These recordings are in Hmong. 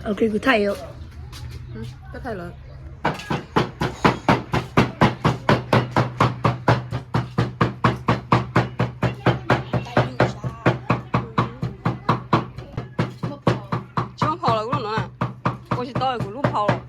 Ok, kuv thaij os. Koj thaij lawm. Tsis muaj phau lawm, kuv lub no na. Ua tsis tau kuv lub phau lawm.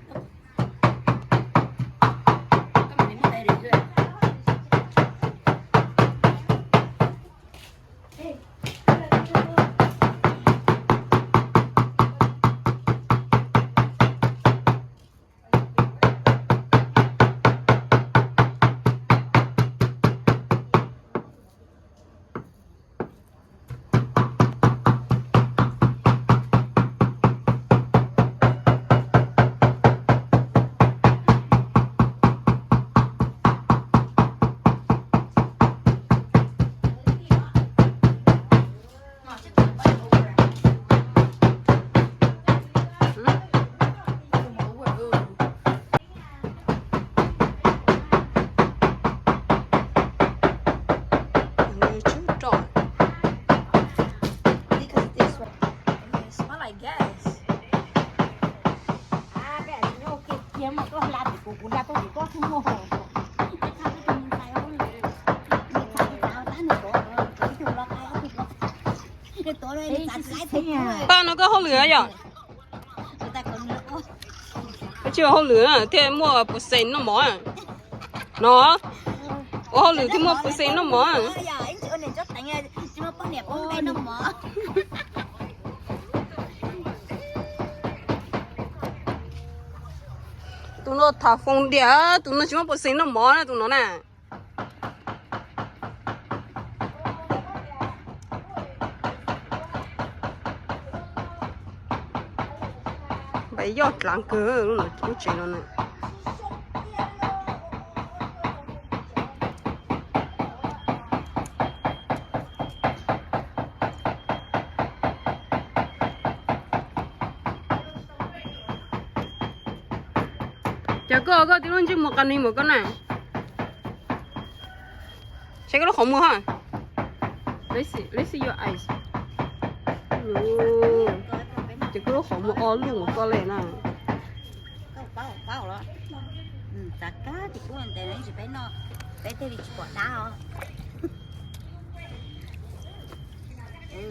Paj no koj hauj lwm yom? Koj tsis ua hauj lwm thiaj muaj puas xees noj mov no? Ua hauj lwm thiaj muaj puas xees noj mov. Tus no tham foos diam, tus no tsis muaj puas xees noj mov na tus no na. Npais yoj dlaav kawg lub tsev no na. Ces koj, koj tib lub ntsej muag qas nig npaum koj na. Saib koj lub qhov muag ha. Let's see, let's see your eyes. Ces koj lub qhov muag ob lub npaum koj li na. Txav kag tim kuv ntes no tsis peb no, peb thiaj li tsis pom dab os.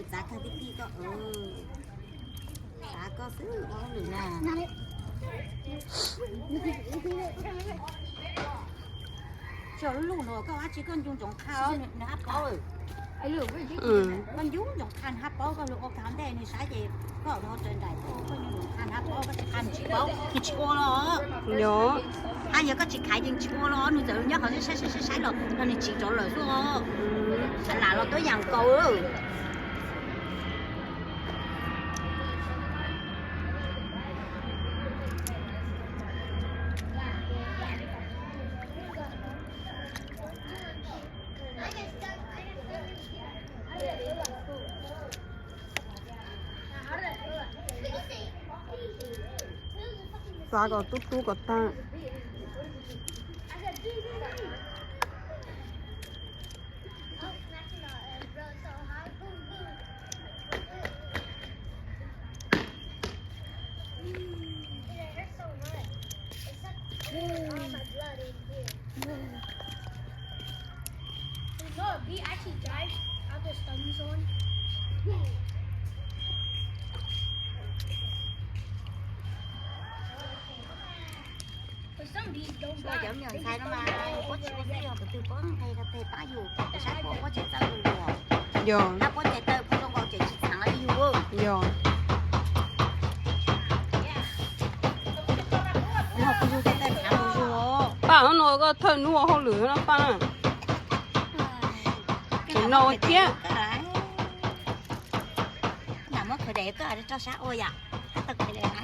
Txav kag tib tij koj, txav koj xwb ua hauj lwm na. Tsis lub lug no koj ua dab tsi koj ncu ntsoov qha nws hab paub. Koj ncu ntsoov qha nws hab paub, koj lug ua kag ntej nws saib ces koj ua raws nraim, koj ncu ntsoov qha nws hab paub, koj tsis qha nws tsis paub nws tsis ua los. Yog koj tsis khaiv ces nws tsis ua los, nws txawm nyob qhov saib saib saib los nws tsim rov lawm xwb os. Lam los tuab yam nkaus. Txav kom tub tub kom tag. Cov me nyuam ntxhais no mas yus paub tsis ua xwb, yog tus twg paub nqe rau tes pab yus, saib puas paub tsev txawj yus. Yog. Nab paub tsev tawg kuj zoo nkaus tsev tsis txheeb li yus. Yog. Yog kuj yus tsev tawg txheeb yus. Paj no koj thawj hnub ua hauj lwm no paj na. Tseem no ua thiab. Nram muab khawv dev koj rau sab ua yom, koj tau khawv dev na.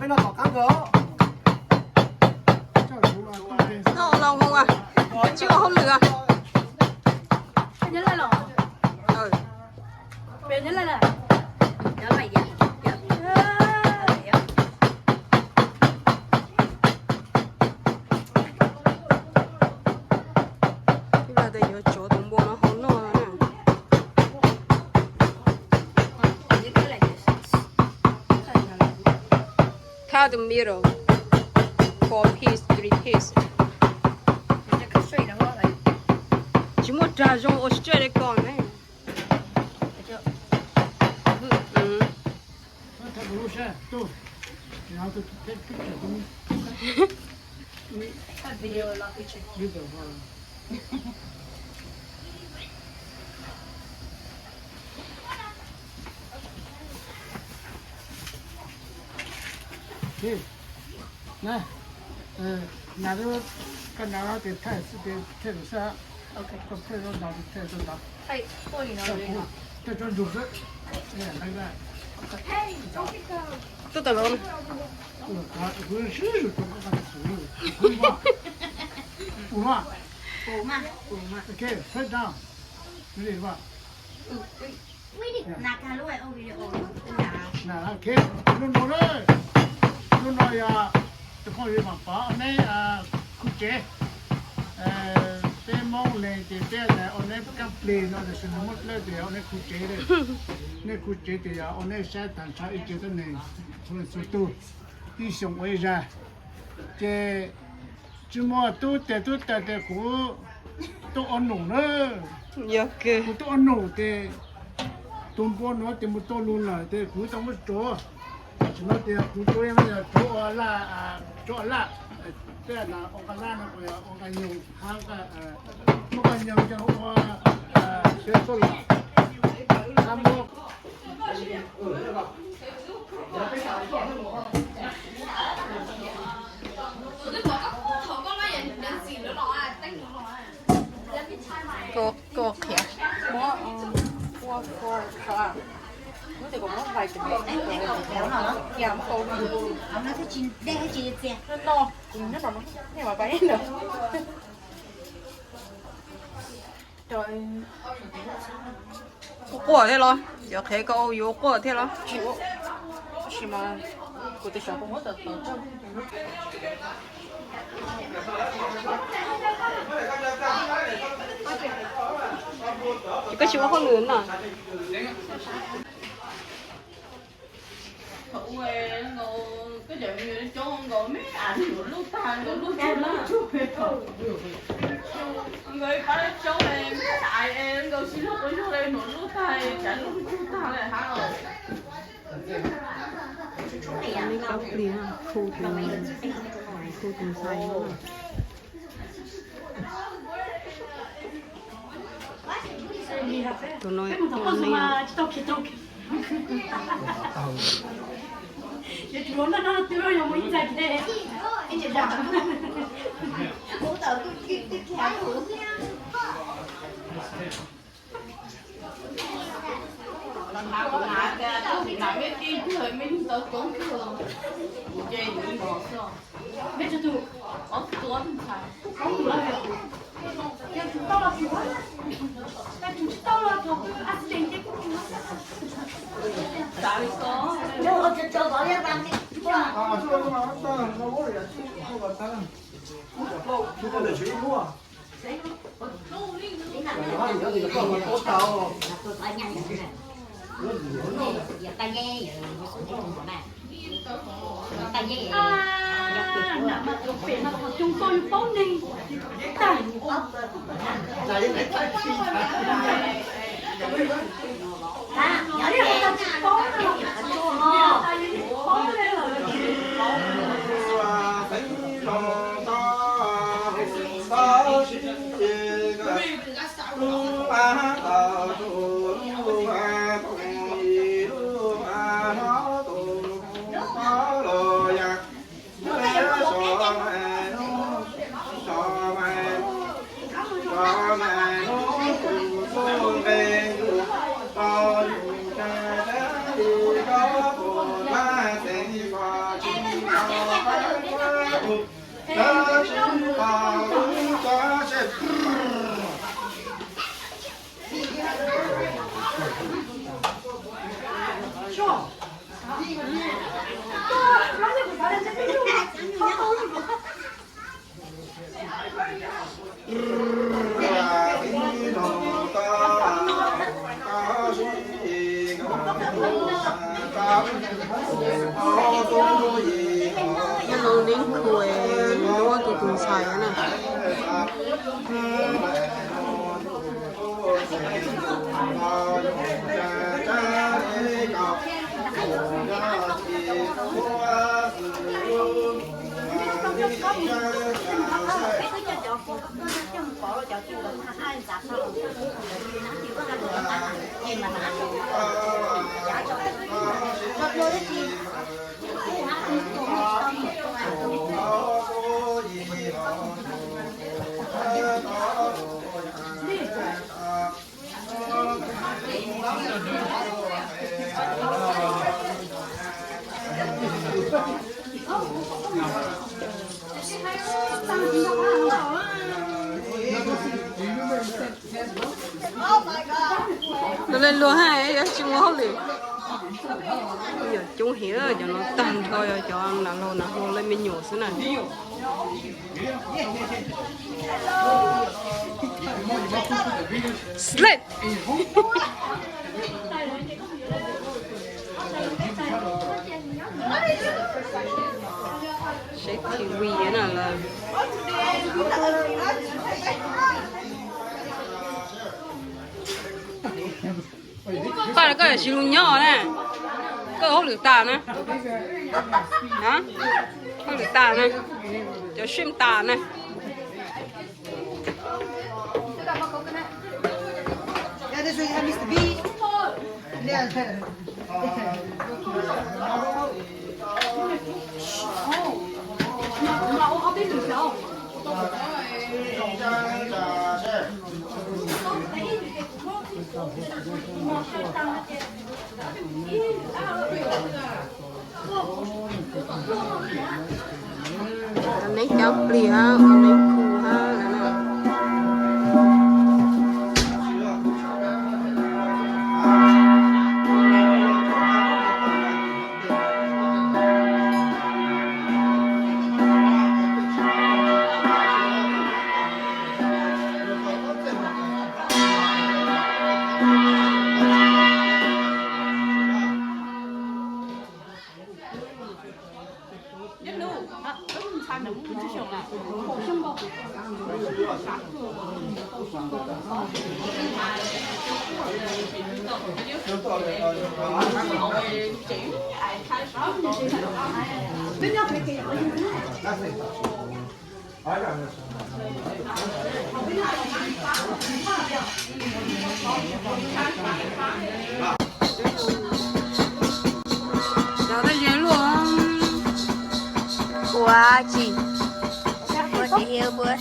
peb noj tom qab nkawd. Noj los mus, tsis ua hauj lwm. Ib pliag yuav tsov tus npua no hau noj na. Cut the middle. Four piece, three piece. Tsis muaj rag zoo ua straight ko ne. Nas, koj nas no ces thaij, thaij rau sab, koj thaij rau ntawd, thaij rau ntawd. Thaij rau ntug xwb. Tuaj tawm los. Ok, first down. Hnub no na, hnub no yog tus phooj ywg Vam Pov ua neb khu tsev. Peb Hmoob leeg ces peb ua neb kab plig no, tiam sis nws muab dlawb tias ua neb khu tsev. Neb khu tsev ces yog ua neb saib tag nrho ib tsev tuab neeg, txhua leej txhua tug, ib xyoos ua ib zag. Ces tsis muaj tub tes tub taws ces kuv tuaj ua num na. Yog kuv tuaj ua num ces tus npua no ces mus tau lus lawm ces kuv tau muab tsuav. Tam sim no ces kuv tsuav yog tsuav ua laj, tsuav ua laj. Tej no ua nqaj laj no kuj yog ua nqaj nyoog hab, muab nqaj nyoog coj ua siav txhuaj lom hab muab Koj qhia. Ua quaj thiab los? Cov qhev koj ua yuav ua quaj thiab los? Ces koj tsis ua hauj lwm na? Nkaus me as nuam luj tag, nkaus luj tag, nkaus ib pab coob me as nkaus sib luag quav zog le nuam luj tag, cas luj tag le hab. Neb cov plig hu tus, hu tus ntxhais. Tus no, Nyob no Neeb Khu, Neeb Khu tus tus ntxhais na. Tus le luag hab yuav tsis muaj hauj lwm. Yog coob heev, cov no tag nrho yog cov nam laug nam hluas lawv me nyuam xwb na. Slet. Seb Kiwi na lawm. Koj, koj yuav tsis lug nyob na, koj hauj lwm tas na, hauj lwm tas na, cov stream tas na. Neb cov plig hab, neb khu hab. Cov dej ze luaj. Ua tsis ua tsis hiu ua.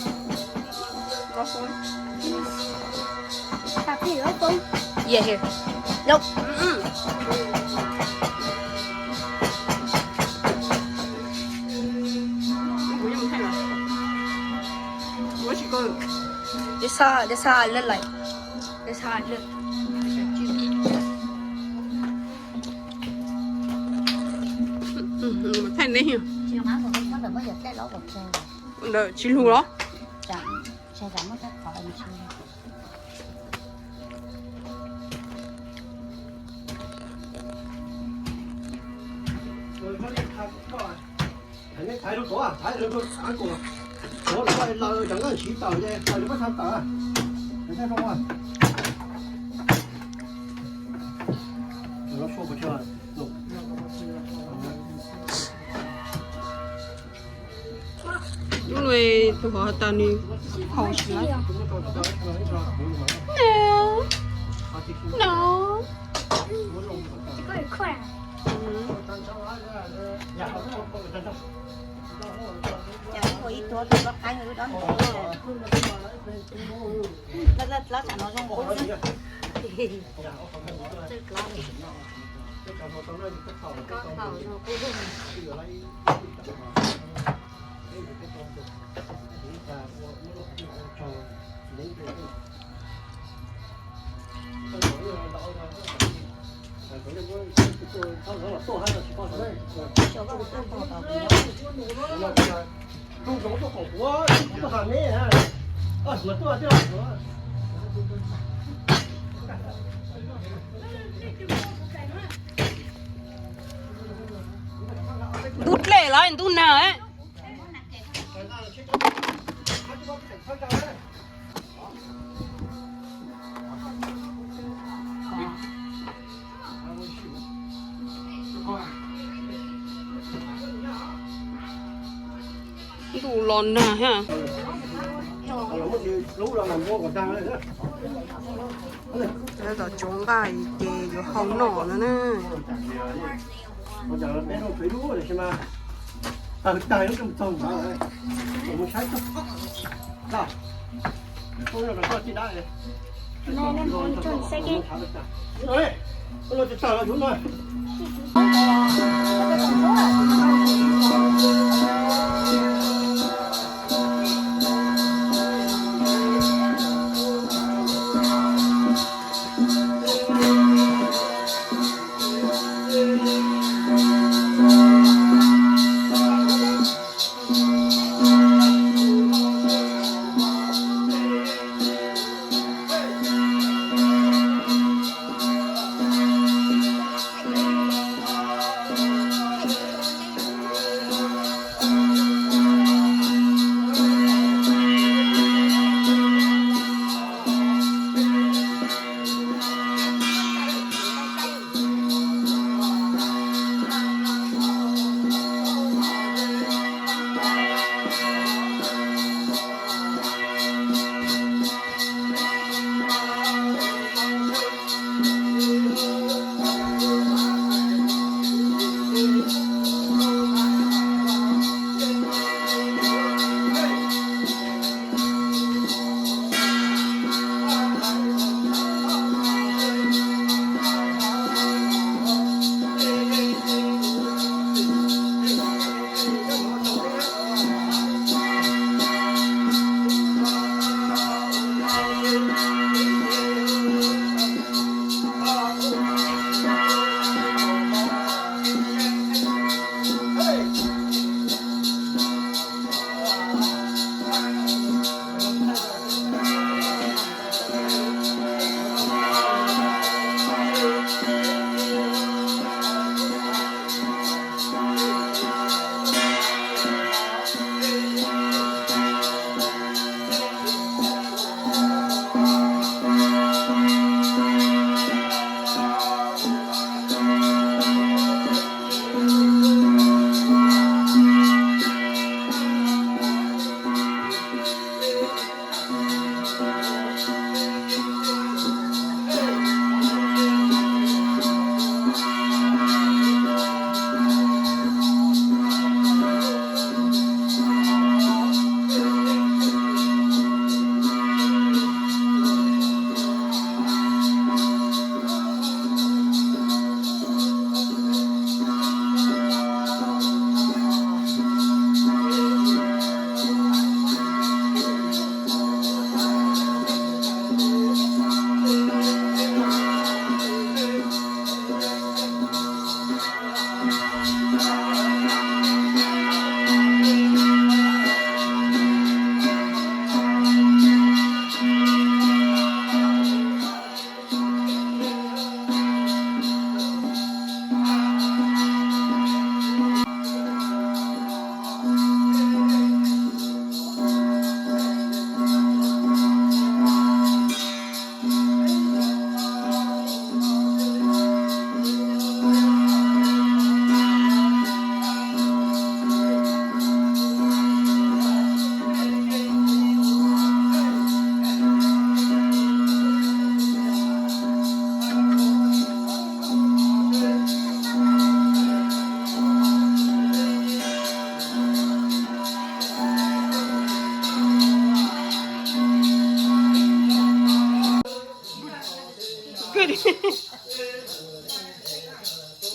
Yeah, here. Nope. This how, this how I look like. This how I look. Thaij neb. Ntawm tsis lug los? Hnub no tus hov tas nws haus siab. No. No. Ua ib tuav tus loj qaib wb dob ntawd. Lawv tsam no zoo nkaus xwb. Ntub dlej los ntub nag? Ntuj los nag ha. Tom tsoov nqaij ces yuav hau noj no na.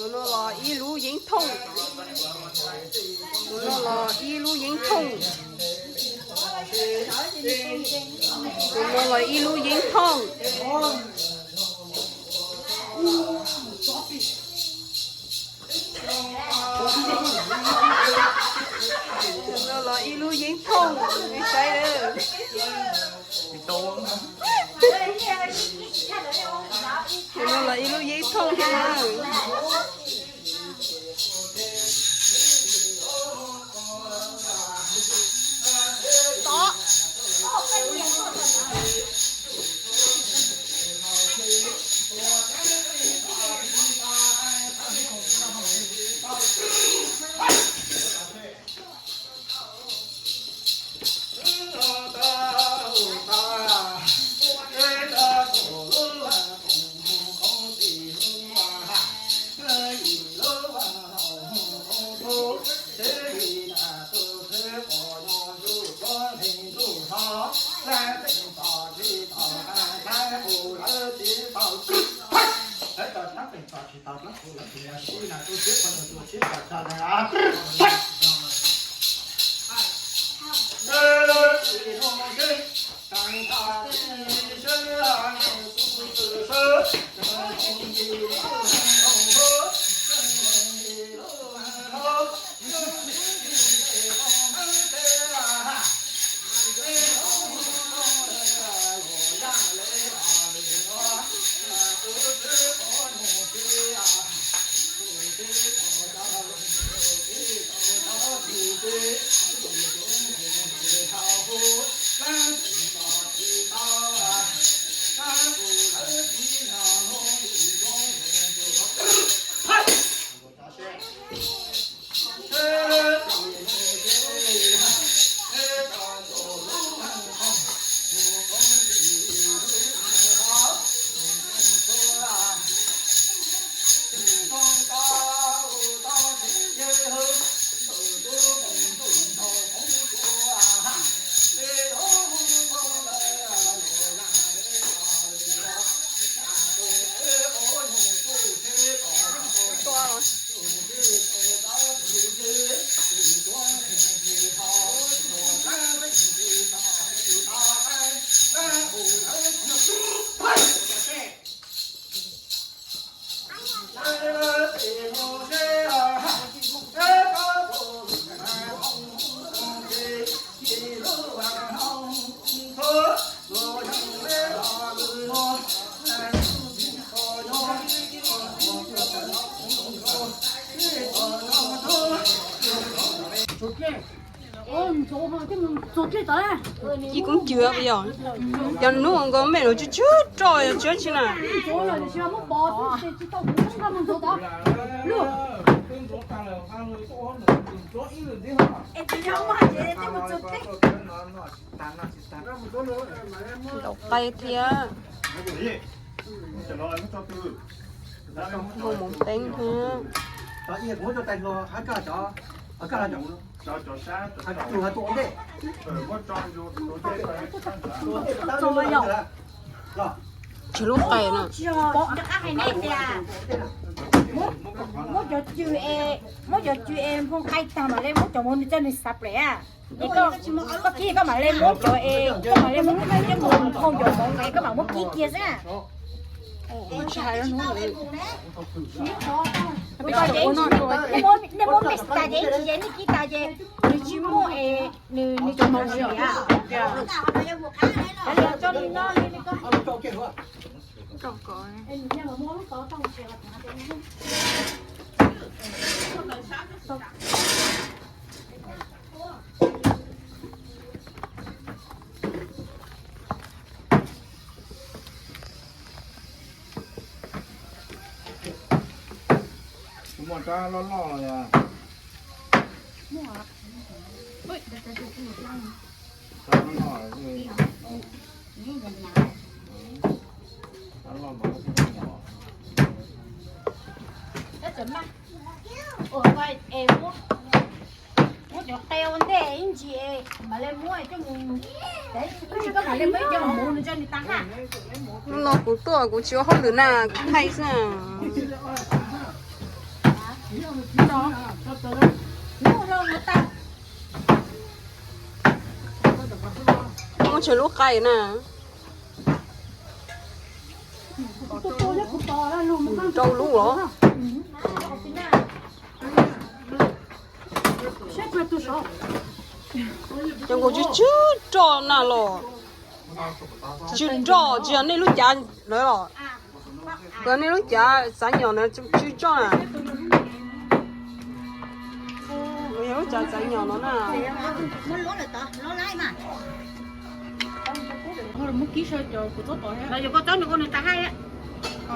Tus no los ib lub yeeb thooj. Tus no los ib lub yeeb thooj. Tus no los ib lub yeeb thooj. Tus no los ib lub yeeb thooj, saib. Tus no los ib lub yeeb thooj thiab na. Ci koob cw yog, yog hnub nkaus mej los tsw tsw roj yog tsi tsi na. Ntaus qaib thiab. Npau mus peeb thiab. Tsis lub qe no. Muab cov cw es, muab cov cw es nphoo qaij tag mam le muab cov mus nws coj nws xav plev. Es koj, koj kib koj mam le muab cov es, koj mam le muab cov cw coj mus nphoo cov hmoov es koj mam muab kib kiag xwb. Nej muab mej tas ces tsis ces nej kib tas ces nws tsis muaj es nws, nws cov hmoov tsis liam. Kuv muaj rab loj loj los yog? Rab loj loj. Rab loj mas kuj muaj. Muab cov qe ua ntej ib ntsis mam le muab coj mus, koj mam le muab ib cov mus nws coj nws tas haj. Hnub no kuv tuaj kuv tsis ua hauj lwm na, kuv thaij xwb. Muab tshem lub qaib na. Rau lub los. Ces nkaus tsw tsw roj na los. Tsw roj tsis yog nej lub cav lawm los. Kom nej lub cav txav nyom na tsw roj na. Yog lub cav txav nyom no na. Muab kib saib cov kua txob tod thiab. Cov kua txob nws ua nws tas haj.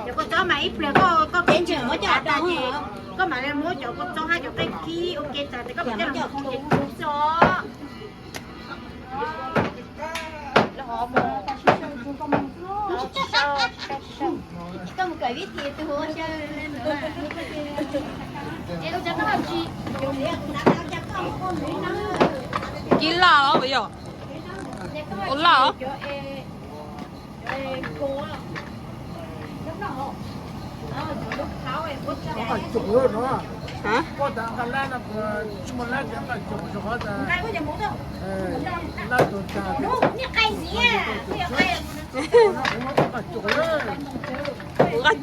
Cov kua txob mas ib pliag koj koj kev ntsis muab coj tas ces koj mam li muab cov kua txob hab cov qej kib ua ke tas ces koj mam coj los mus ces kub xwb os. Kib laj os yog. Ua laj os. Nqaj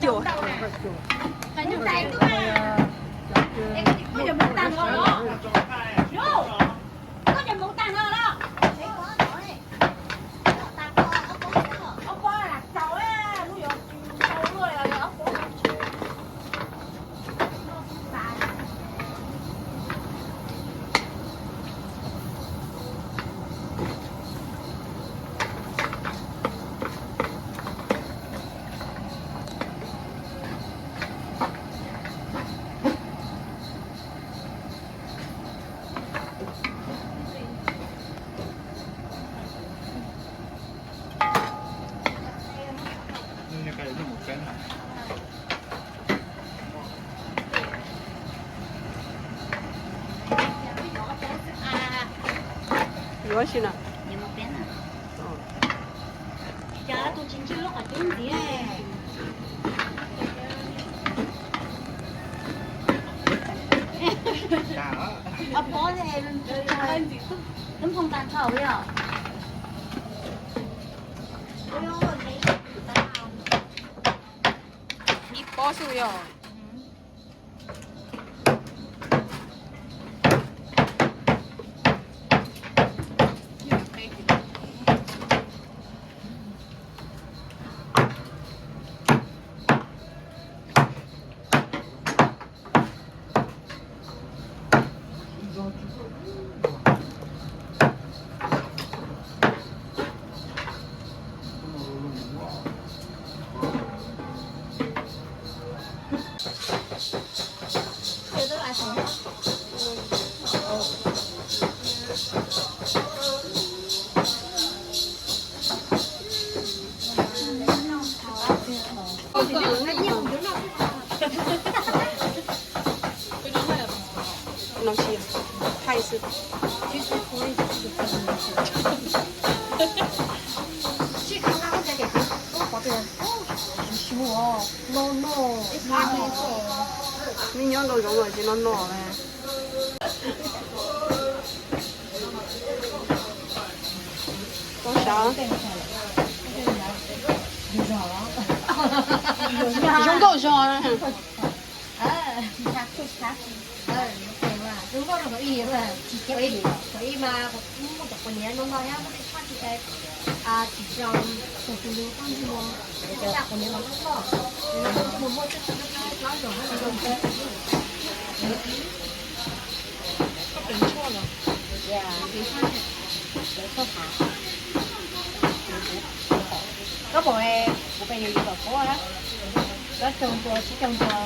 cuam. Yuav tsi na? Ib pob xwb yog. No si, thaij xwb. No no, nej nyob ntau zoov lawm ces no no na. Zoo nkauj zog. Koj pom kuv pes yus yus kom kub a, koj cog ntua sib cog ntua,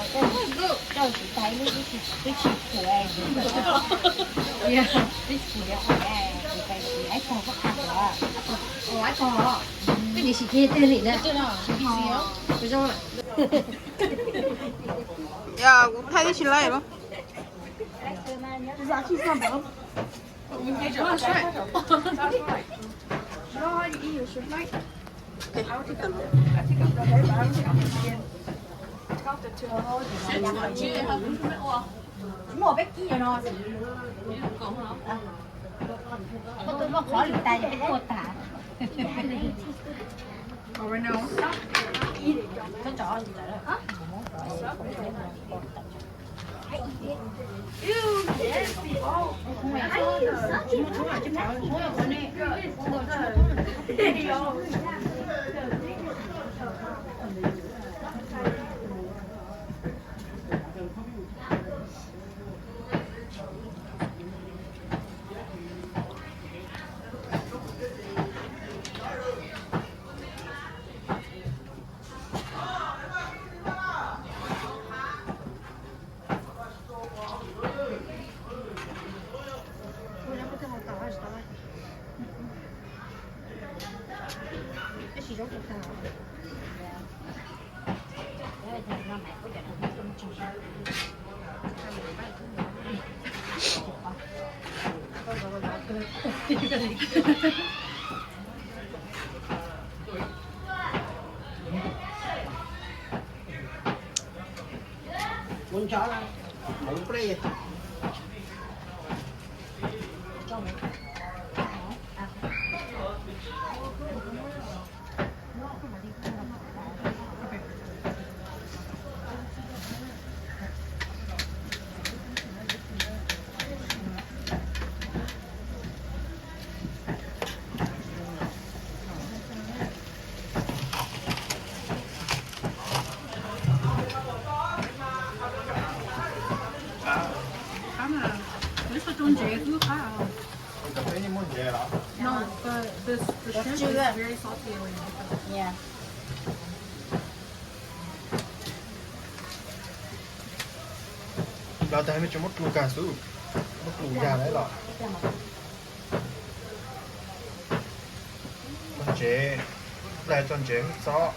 coj tsis tag ib lub twb tsis pum, twb tsis pum, kuv pes kuv aib tog koj qha kuv, kuv aib tog, twb sim kiag twg li na. Yog kuv thaij twb tsis laib lawm. Muaj peb kib no. Koj tuaj muaj qhov lwm tais peb tuaj tas. Rau ntsev xwb qab. Los tas mej tsis muab dlus kag xwb, muab dlus yag lawm los. Tso ntsev, dlai tso ntsev hwj txob.